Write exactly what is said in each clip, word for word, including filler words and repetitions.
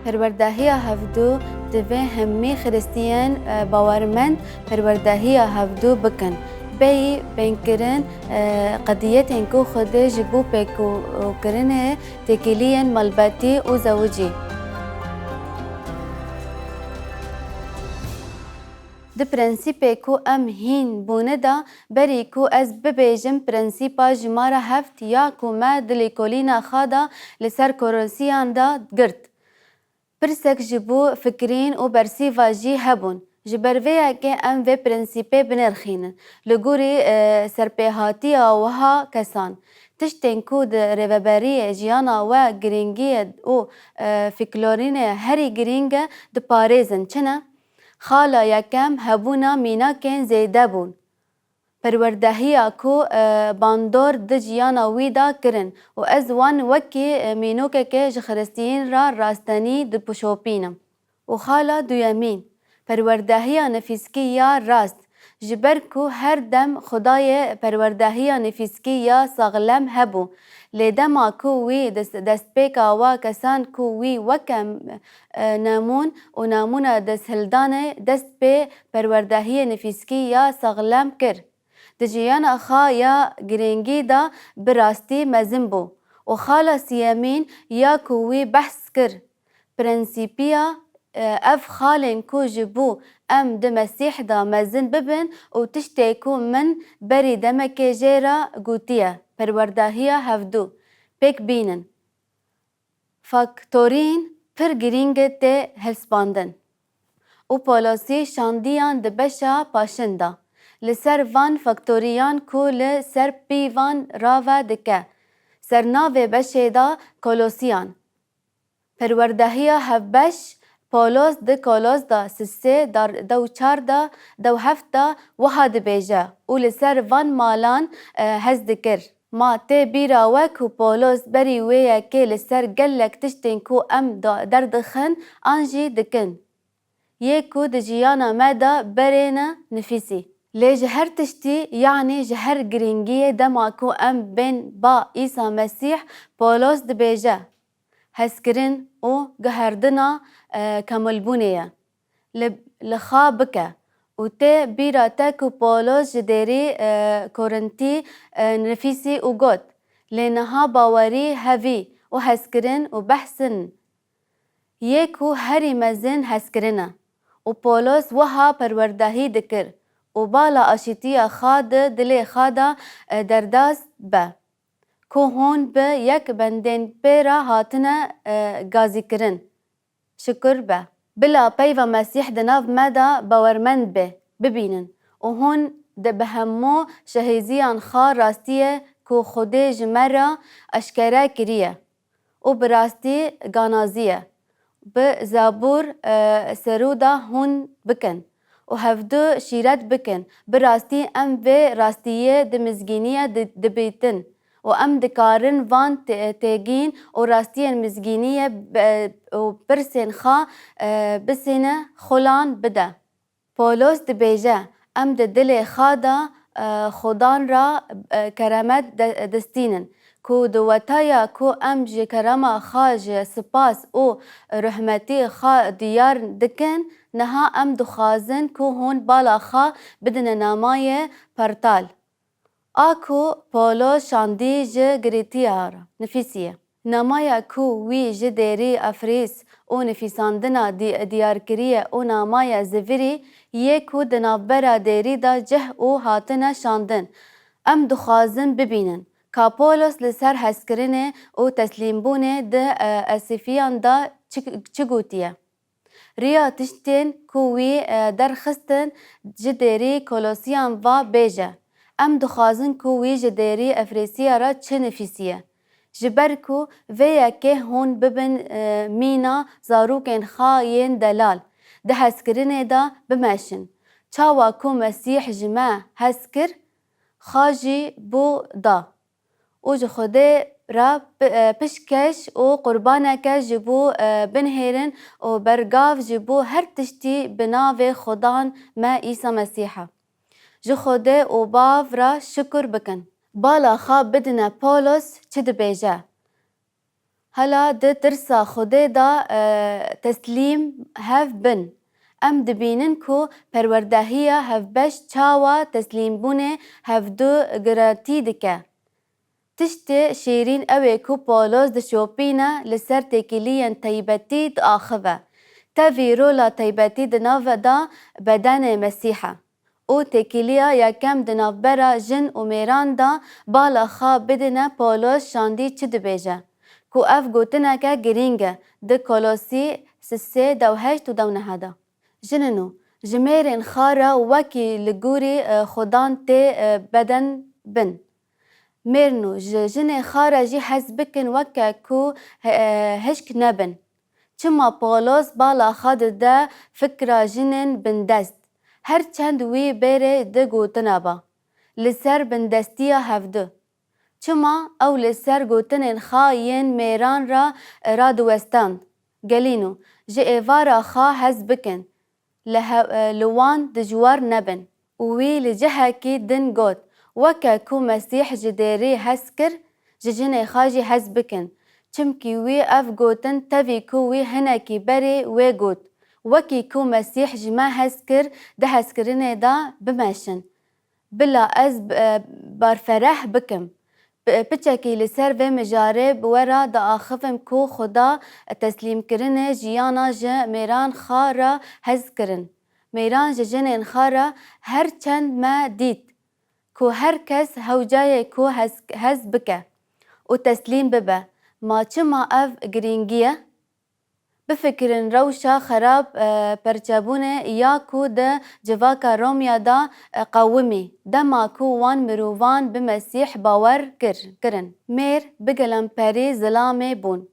Perwerdehiya hevdû divê hemî Xiristiyên, e, bawermend perwerdehiya hevdû bikin. Bêyî bênkirin, e, qediyetên ku Xwedê ji bo pêkûkirinê têkiliyên malbatî û zewicî. Di prensîpê ku em hîn bûne de, berî ku ez bibêjim prensîpa jimara heft ya ku me di lêkolîna xwe de li ser Kolosiyan de girt, pirsek ji bo fikirîn û bersîva jî hebûn. Ji ber vê yekê em vê prensîpê binirxînin. Li gorî, e, serpêhatiya wiha kesan, tiştên ku di rêveberiyê jiyana we girîngiyê û, e, fîklorînê herî girîng e, diparêzin. Çi ne? Xala yekem hebûna mînakên zêde bûn. Perwerdehiya ku, e, bandor di jiyana wî de kirin û ez wan wekî, e, mînokekê ji Xiristiyên re rastenî dipişopînim. Û xala duyemîn, perwerdehiya nifîskî ya rast, ji ber ku her dem Xwedayê perwerdehiya nifîskî ya saxlem hebû. Lê dema ku wî dest-, destpêka wa kesan ku wî weke, e, nemûn û nemûna desthildanê dest pê perwerdehiyê nifîskî ya saxlem kir, di jiyana xwe ya girîngî de bi rastî mezin bû. Û xala siyemîn ya ku wî behs kir, prensîpiya, e, ev xalên ku ji bo em di Mesîh de mezin bibin û tiştê ku min berî demekê jê re gotiye, perwerdehiya hevdû, pêk bînin. Faktorîn pir girîng tê hesibandin û Polosî şandiyan di beşa paşin de li ser van faktoriyan ku li ser pîvan rave dike, sernavê beşê de Kolosiyan. Perwerdehiya hevbeş, Polos di Kolos de sisê, dar-, dew çar de, dew heft de wiha dibêje û li ser van malan, e, hez dikir. Ma tê bîra we ku Polos berî wê yekê li ser gelek tiştên ku em da-, derdixin an jî dikin, yê ku di jiyana me de berê ne nifîsî. Lê ji her tiştî, yanî ji her girîngiyê dema ku em bên ba Îsa Mesîh, Polos dibêje, hezkirin û guherdina, e, kemilbûnê ye. Li, li xwe bike û tê bîra te ku Polos ji dêrî, e, Korintî, e, nifîsî û got, lê niha bawerî, hevî û hezkirin û behsin yê ku herî mezin hezkirin e. Û Polos wiha perwerdehî dikir û bala aşîtiya xwe di dilê xwe de, e, derdest be, ku hûn bi yek bendên pê re hatine, e, gazîkirin. Şikur be. Bila peyva Mesîh di nav me de bawermend be, bibînin û hûn di bi hemû şehîziyan xwe rastiyê ku Xwedê ji me re eşkere kiriye û bi rastî ganazî ye, bi zabûr, e, serû de hûn bikin û hevdu şîret bikin. Bi rastî em vê rastiyê di mizgîniyê di-, dibîtin û em dikarin van tê-, têgîn û rastiyên mizgîniyê be-, û pirsên xwe, e, bisîne xulan bide. Polos dibêje, em di dilê xwe de, e, Xudan re, e, keremet de-, distînin, ku di wetaya ku em ji kerema xwe, ji spas û rehmetî xwe diyar dikin, niha em dixwazin ku hûn bala xwe bidine namayê pertal. A ku Polos şandî ji Girîtiya re nifîsiye. Namaya ku wî ji dêrî Efrîs û nifîsandina di-, diyar kiriye û namaya zivirî yê ku di navbera dêrî de cih û hatine şandin. Em dixwazin bibînin ka Polos li ser hezkirinê û teslîmbûnê di, e, Esîfiyan de çi, çi gotiye. Riya tiştên ku wî, e, derxistin ji dêrî Kolosiyan va bêje, em dixwazin ku wî ji dêrî Efrîsiya re çi nifîsiye. Ji ber ku vê yekê hûn bibin, e, mîna zarokên xwe yên delal, di hezkirinê de bimeşin. Çawa ku Mesîh ji me hez kir, xwe jî bo da. Û ji Xwedê re pi-, e, piştkeş û qurbaneke ji bo, e, binihêrin û bergav ji bo her tiştî bi navê Xudan me Îsa Mesîh e. Ji Xwedê û Bav re şikur bikin. Bala xwe bidine Polos çi dibêje. Hela di tirsa Xwedê de, e, teslîm hev bin. Em dibînin ku perwerdehiya hevbeş çawa teslîmbûnê hevdu giratî dike. Tiştê şîrîn ew ê ku Pawlos dişopîne li ser têkiliyên taybetî diaxive. Tevî rola taybetî di nav de bedenê Mesîh e. Û têkiliya yekem di navbera jin û mêran de bala xwe bidine Pawlos şandî çi dibêje, ku ev gotineke girîng e di Kolosî sisê dew heşt û dew neh de. Jinin û ji mêrên xwe re wekî li gorî, e, Xudan tê, e, beden bin. Mêrn û ji jinê xwe re jî hez bikin weke ku, e, hişk nebin. Çima Pawlos bala xwe dide fikra jinên bindest, her çend wî bêrê di gotina ba, li ser bindestiya hevdu? Çima ew li ser gotinên xwe yên mêran re radiwestand? Gelîno, ji êvara xwe hez bikin, li he-, li wan dijwar nebin. Û wî li cihekî din got, weke ku Mesîh ji dêrî hez kir, ji jinê xwe jî hez bikin. Çimkî wî ev gotin tevî ku wî hinekî berê wê got, wekî ku Mesîh ji me hez kir, di hezkirinê de bimeşin. Bila ez b-, e, berfereh bikim. P-, piçekî li ser vê mijarê bi we re diaxivim ku Xuda teslîmkirinê jiyana ji mêran xwe re hez kirin. Mêran ji jinên xwe re her çend me dît ku her kes hewcayê ku hez, hez bike û teslîm bibe. Ma çima ev girîngî ye? Bifikirin rewşa xerab, e, perçebûnê ya ku di civaka Romya de, e, qewimî, dema ku wan mirovan bi Mesîh bawer kir, kirin. Mêr bi gelemperî zilamê bûn.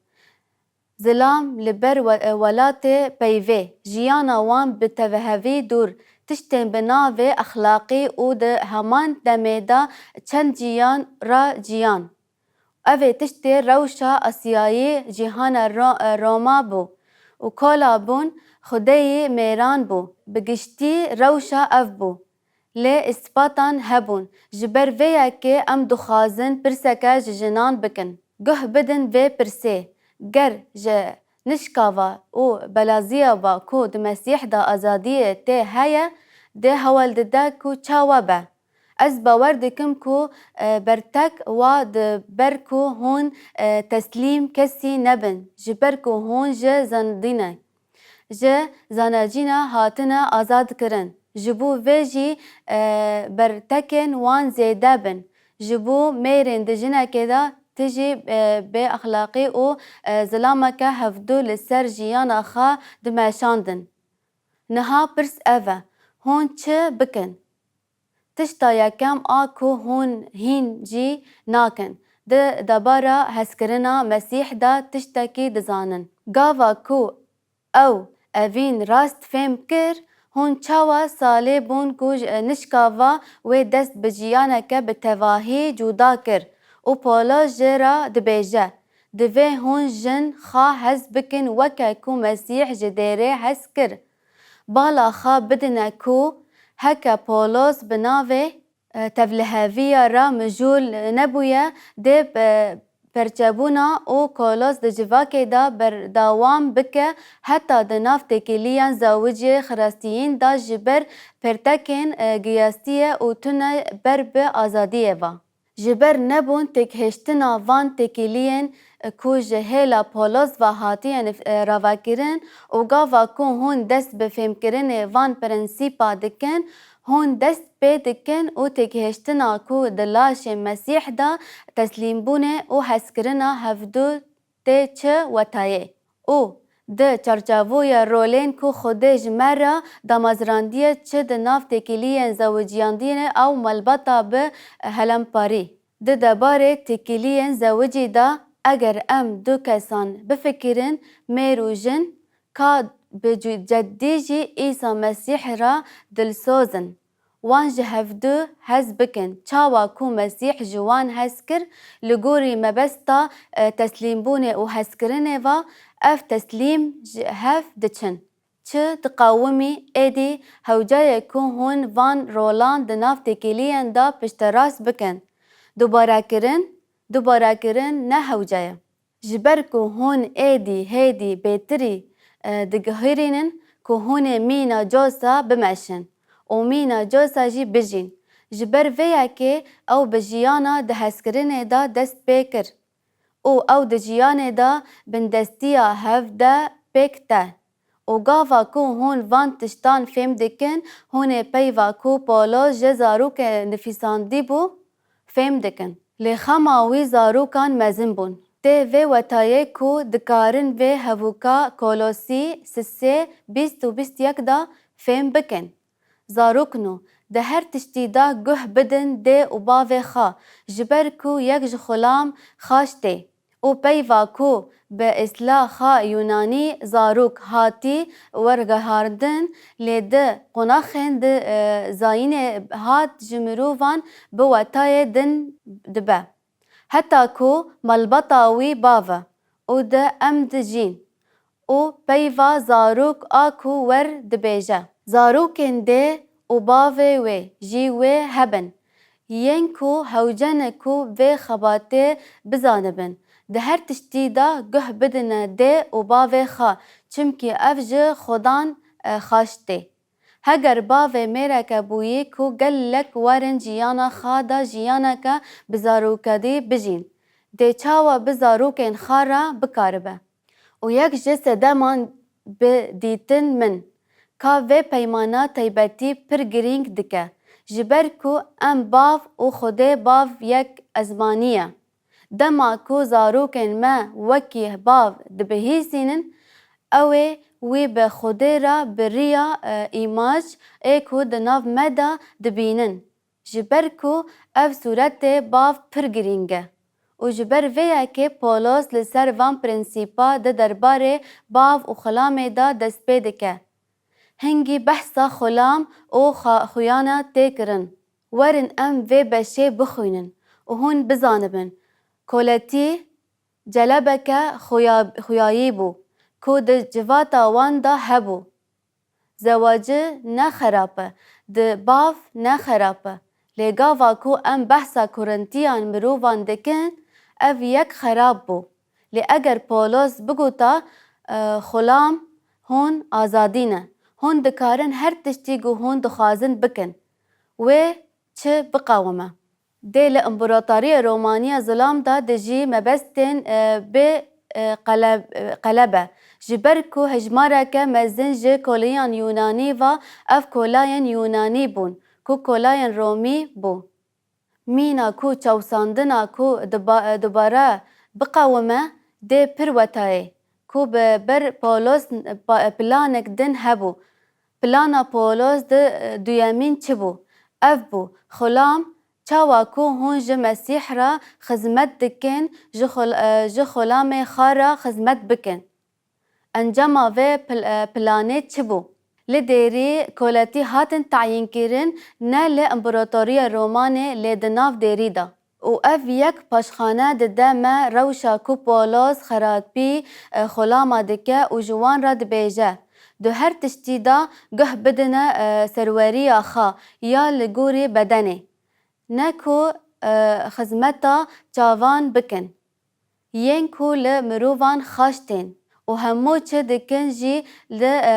Zilam li ber we-, e, welatê peyvê, jiyana wan bi tevhevî dûr, tiştên bi navê exlaqî û di heman demê de çend ciyan re ciyan. Evê tiştê rewşa Asyayî cîhana Ro-, Roma bû û kola bûn xwedeyî mêran bû. Bi giştî rewşa ev bû. Lê îspatan hebûn. Ji ber vê yekê em dixwazin pirseke ji jinan bikin. Guh bidin vê pirsê. Ger ji nişkava û belaziya va ku di Mesîh de azadiyê tê heye, dê hewl dide ku çawa be? Ez bawer dikim ku, e, bertek wa di ber ku hûn, e, teslîm kesî nebin, ji ber ku hûn ji zandîne, ji zanacîna hatine azad kirin. Ji bo vê jî, e, bertekên wan zêde bin. Ji bo mêrên di jinekê de tijî, e, bêexlaqî û, e, zilameke hevdu li ser jiyana xwe dimeşandin. Niha pirs ev e, hûn çi bikin? Tişta yekem a ku hûn hîn jî nakin, di debara hezkirina Mesîh de tiştekî dizanin. Gava ku ew evîn rast fêm kir, hûn çawa salê bûn ku ji nişkava wê dest bi jiyaneke bi tevahî cuda kir û Pawlos jê re dibêje, divê hûn jin xwe hez bikin weke ku Mesîh ji dêrê hez kir. Bala xwe bidine ku heke Pawlos bi navê, e, tevliheviya re mijûl nebûye, dê, e, perçebûna û Pawlos di civakê de berdewam bike heta di nav têkiliyên zewicê xirastiyîn de ji ber pertekên, e, giyastiyê û tune ber bi azadiyê ve. Ji ber nebûn têgihiştina van têkiliyên ku ji hêla Pawlos ve hatiye nif-, e, ravekirin û gava ku hûn dest bi fêmkirinê van prensîpa dikin, hûn dest pê dikin û têgihiştina ku di laşê Mesîh de teslîmbûnê û hezkirina hevdu tê çi wetayê? Û di çarçavoya rolên ku Xwedê ji me re damezrandiye, çi di nav têkiliyên zewiciyandinê ew malbata bi helemparî. Di debarê têkiliyên zewicî de, eger em du kesan bifikirin, mêr û jin, ka bi cu-, ceddî jî Îsa Mesîh re dilsoz in. Wan ji hevdu hez bikin. Çawa ku Mesîh ji wan hez kir, li gorî mebesta, e, teslîmbûnê û hezkirinê ve, ev teslîm ji hev diçin. Çi diqewimî, êdî hewce ye ku hûn van rolan di nav têkiliyên de pişterast bikin. Dubarekirin, dubarekirin ne hewce ye. Ji ber ku hûn êdî hêdî bêtirî, e, digihîrînin ku hûn ê mîna cosa bimeşin û mîna cosa jî bijîn. Ji ber vê yekê ew bi jiyana di hezkirinê de dest pê kir û ew di jiyanê de bindestiya hev de pêk te. Û gava ku hûn van tiştan fêm dikin, hûn ê peyva ku Pawlos ji zarokê nifîsandî bû, fêm dikin. Lê xema wî zarokan mezin bûn. Tê vê wetayê ku dikarin vê hevûka Kolosî sisê bîst û bîst yek de fêm bikin. Zarokno, di her tiştî de guh bidin dê û bavê xwe, ji ber ku yek ji xulam xaş tê. Û peyva ku bi îsla xwe Yûnanî zarok hatî wergihandin, lê di qonaxên di, e, zayînê hat ji mirovan bi wetayê din dibe. Heta ku malbata wî bav e û di em dijîn û peyva zarok a ku wer dibêje. Zarokên dê û bavê wê jî wê hebin. Yên ku hewce ne ku vê xebatê bizanibin, di her tiştî de guh bidine dê û bavê xwe, çimkî ev ji Xudan, e, xaş tê. Heger bavê mêreke bûyî ku gelek werin jiyana xwe de jiyaneke bi zarokatî bijîn, dê çawa bi zarokên xwe re bikaribe? Û yek ji sedeman bi dîtin min ka vê peymana taybetî pir girîng dike, ji ber ku em bav û Xwedê bav yek ezmanî ye. Dema ku zarokên me wekî bav dibihîsînin, ew ê wî bi Xwedê re bi riya, e, îmaj ê ku di nav me de dibînin. Ji ber ku ev sûretê bav pir girîng e û ji ber vê yekê Pawlos li ser van prensîpa di derbarê bav û xulamê de dest pê dike. Hingî behsa xulam û xa-, xuyana tê kirin. Werin em vê beşê bixwînin û hûn bizanibin. Koletî celebeke xuya-, xuyayî bû ku di civata wan de hebû. Zewacî ne xerab e, di bav ne xerab e. Lê gava ku em behsa Korintiyan mirovan dikin, ev yek xerab bû. Lê eger Pawlos bigota, e, xulam, hûn azadî ne. Hûn dikarin her tiştî ku hûn dixwazin bikin. Wê çi biqewime? Dê li împaratoriya Romaniya zilam de dijî mebestên, e, bê, e, qele-, e, qelebe. Ji ber ku hejmareke mezin ji kolayan Yûnanî ve ev kolayên Yûnanî bûn, ku kolayên Romî bû. Mîna ku çewsandina ku diba-, dubare biqewime dê pir wetayê, ku bi ber Pawlos pa-, planek din hebû. Plana Pawlos di duyemîn çi bû? Ev bû, xulam, çawa ku hûn ji Mesîh re xizmet dikin, ji xul-, e, ji xulamê xwe re xizmet bikin. Encama vê pil-, e, planê çi bû? Li dêrî koletî hatin tayînkirin, ne li împaratoriya Romanê, lê di nav dêrî de. Û ev yek paşxane dide me rewşa ku Pawlos xerabî, e, xulama dike û ji wan re dibêje, di her tiştî de guh bidine, e, serweriya xwe ya li gorî bedenê. Ne ku, e, xizmeta çavan bikin. Yên ku li mirovan xaş tên û hemû çi dikin jî li, e,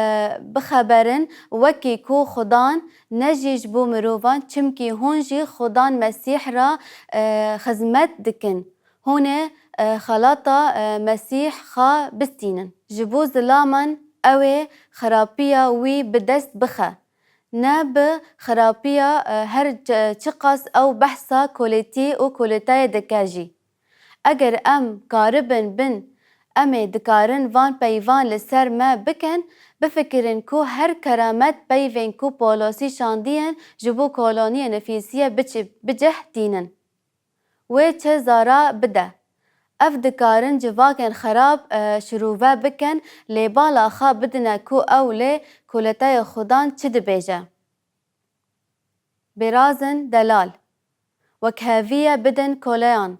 bixeberin, wekî ku Xudan, ne jî ji bo mirovan, çimkî hûn jî Xudan Mesîh re, e, xizmet dikin. Hûn ê, e, xelata, e, Mesîh xwe bistînin. Ji bo zilaman ew ê xerapiya wî bi dest bixe. Ne bi xerapiya, e, her çi-, çiqas ew behsa koletî û koletayê dike jî. Eger em karibin bin, em ê dikarin van peyvan li ser me bikin, bifikirin ku her keramet peyvên ku Polosî şandiyen ji bo koloniyê nifîsiye biçi-, bi cih tînin. Wê çi zara bide. Ev dikarin civakên xerab, e, şirove bikin, lê bala xwe bidine ku ew lê koletayê Xudan çi dibêje. Bêrazin delal. Wekheviye bidin koleyan.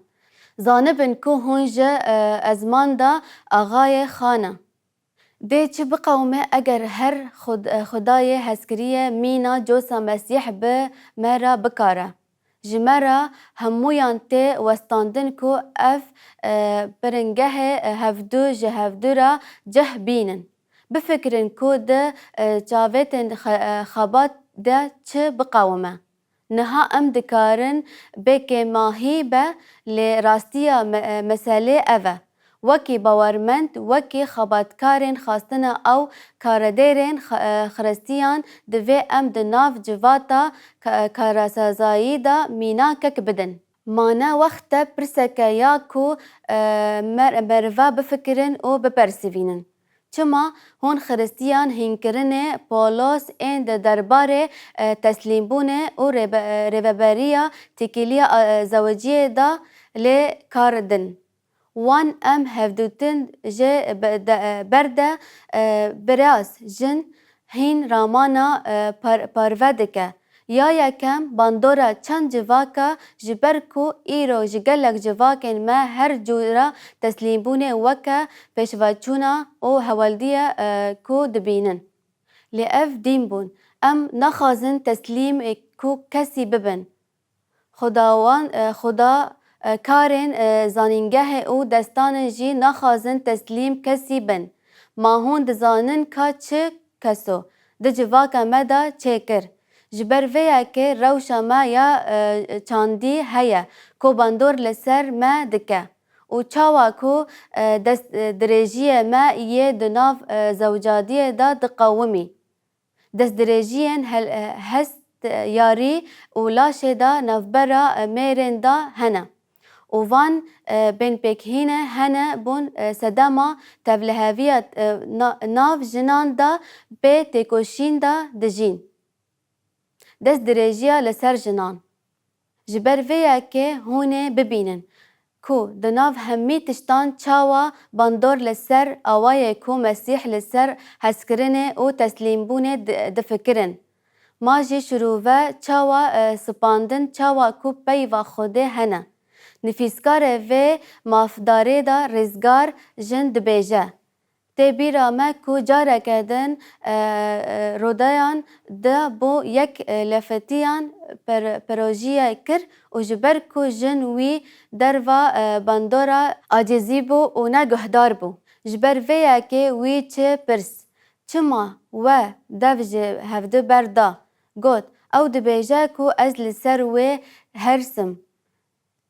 Zanibin ku hûn ji, e, ezman de axayê xwe ne. Dê çi biqewime eger her xud-, e, Xwedayê hezkiriyê mîna cosa Mesîh bi me re bikare? Ji me re hemûyan tê westandin ku ev, e, piringehê, e, hevdû ji hevdû re cih bînin. Bifikirin ku di, e, çavêtên xe-, e, xebat de çi biqewime. Niha em dikarin bê kêmahî be, lê rastiya me-, e, meselê ev e. Wekî bawermend, wekî xebatkarên xwestina ew karedêrên xe-, e, xiristiyan, divê em di nav civata ka-, karasazayî de mîna kek bidin. Ma ne wext e pirseke ya ku, e, mer-, meriva bifikirin û bipersivînin. Çima hûn xiristiyan hînkirinê polos ên di derbarê, e, teslîmbûnê û rêbe-, e, rêveberiya têkiliya, e, zewiciyê de lê kar din? Wan em hevdûtin ji be-, de-, e, berde, e, biraz jin hîn ramana, e, par-, parve dike. Ya yekem, bandora çend civaka, ji ber ku îro ji gelek civakên me her cûra teslîmbûnê weke pêşveçûna û heweldiye, e, ku dibînin. Lê ev dîn bûn. Em naxwazin teslîm, e, ku kesî bibin. Xudawan, e, xuda, e, karên, e, zanîngehê û destanin jî naxwazin teslîm kesî bin. Ma hûn dizanin ka çi keso di civaka me de çêkir? Ji ber vê yekê rewşa me ya, e, çandî heye ku bandor li ser me dike û çawa ku, e, dest, e, dirêjiyê me yê di nav, e, zewcadiyê de diqewimî. Destdirêjiyên hel-, hest, yarî û laşê de navbera mêrên de hene û van, e, bên pêkhîne hene bûn, e, sedema tevliheviya, e, na-, nav jinan de pê têkoşîn de dijîn. Destdirêjiya li ser jinan. Ji ber vê yekê hûn ê bibînin ku di nav hemî tiştan çawa bandor li ser awayê ku Mesîh li ser hezkirinê û teslîmbûnê di-, difikirin. Ma jî şirove çawa, e, spandin, çawa ku peyva Xwedê hene. Nivîskarê vê mafdarê de Rêzgar Jin dibêje, Tê bîra me ku careke din, e, e, rodayan de bo yek, e, lefetiyan per-, projiye kir û ji ber ku jin wî derva, e, bandora acizî bû û ne guhdar bû. Ji ber vê yekê wî çi pirs, Çima we dev ji hevdu berda? Got, Ew dibêje ku ez li ser wê hersim.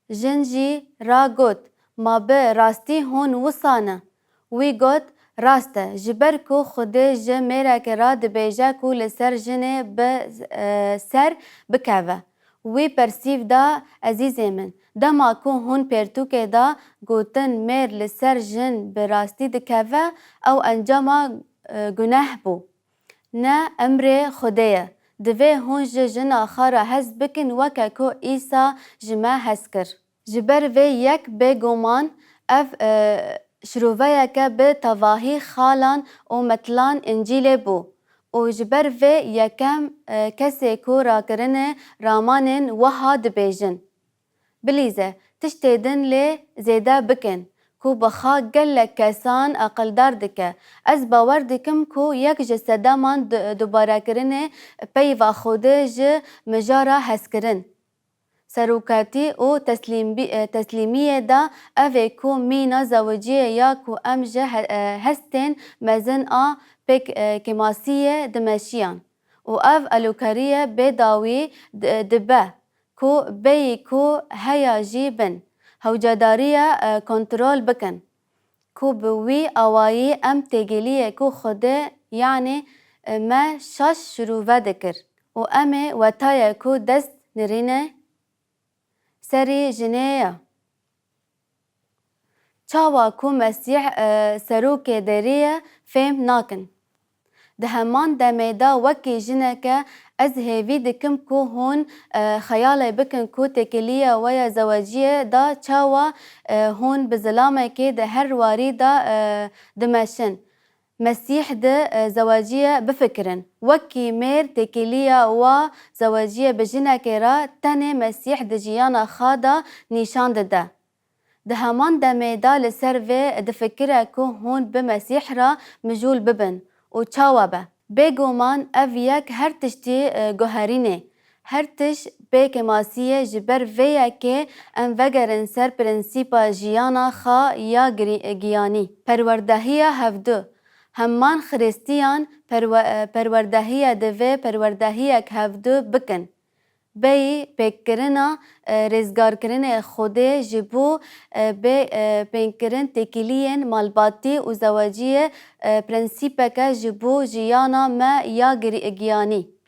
Jin jî ra got, Ma bi rastî hûn wisa ne? Wî got, Rast e, ji ber ku Xwedê ji mêrekê ra dibêje ku li ser jinê bi, e, ser bikeve. Wî persîv da, Ezîzê min, dema ku hûn pertûkê da gotin mêr li ser jin bi rastî dikeve, ew encama, e, guneh bû. Ne emrê Xwedê ye. Divê hûn ji jina xwe re hez bikin weke ku Îsa ji me hez kir. Ji ber vê yek bêguman ev, e, şiroveyeke bi tevahî xalan û metlan Încîlê bû û ji ber vê yekem, e, kesê ku rakirinê ramanên wiha dibêjin. Bilîze, tiştê din lê zêde bikin, ku bi xwe gelek kesan aqildar dike. Ez bawer dikim ku yek ji sedeman du-, dubarekirinê peyva Xwedê ji mijara hezkirin, serokatî û teslîmbî-, e, teslîmiyê de ev ê ku mîna zewiciyê ya ku em ji he-, e, hestên mezin a pêk, e, kêmasiyê dimeşiyan û ev alûkariyê bê dawî di-, dibe. Ku bêyî ku heya jî bin, hewcedariya, e, kontrol bikin. Ku bi wî awayî em têgiliyê ku Xwedê, yanî, e, me şaş şirove dikir û em ê wetayê ku dest nirîne serî jinê ye. Çawa ku Mesîh, e, serokê derî ye, fêm nakin. Di heman demê de wekî jineke ez hêvî dikim ku hûn, e, xeyalê bikin ku têkiliya we ya zeweciyê de çawa, e, hûn bi zilamekê di her warî de, e, dimeşin. Mesîh di, e, zeweciyê bifikirin. Wekî mêr têkiliya wa zeweciyê bi jinekê re tenê Mesîh di jiyana xwe de nîşan dide. Di heman demê de li ser vê difikire ku hûn bi Mesîh re mijûl bibin û çawa be. Bêguman ev yek her tiştî, e, guherînê. Her tişt bê kêmasiyê. Ji ber vê yekê em vegerin ser prensîpa jiyana xwe ya girî-, giyanî. Perwerdehiya hevdu. Heman Xiristiyan perwe-, e, perwerdehiya divê perwerdehiyek hevdu bikin. Bêyî pêkkirina, e, rêzgarkirinê Xwedê ji bo, e, bê, e, pênkirin têkiliyên malbatî û zeweciyê, e, prensîpeke ji bo jiyana me ya girî-, giyanî.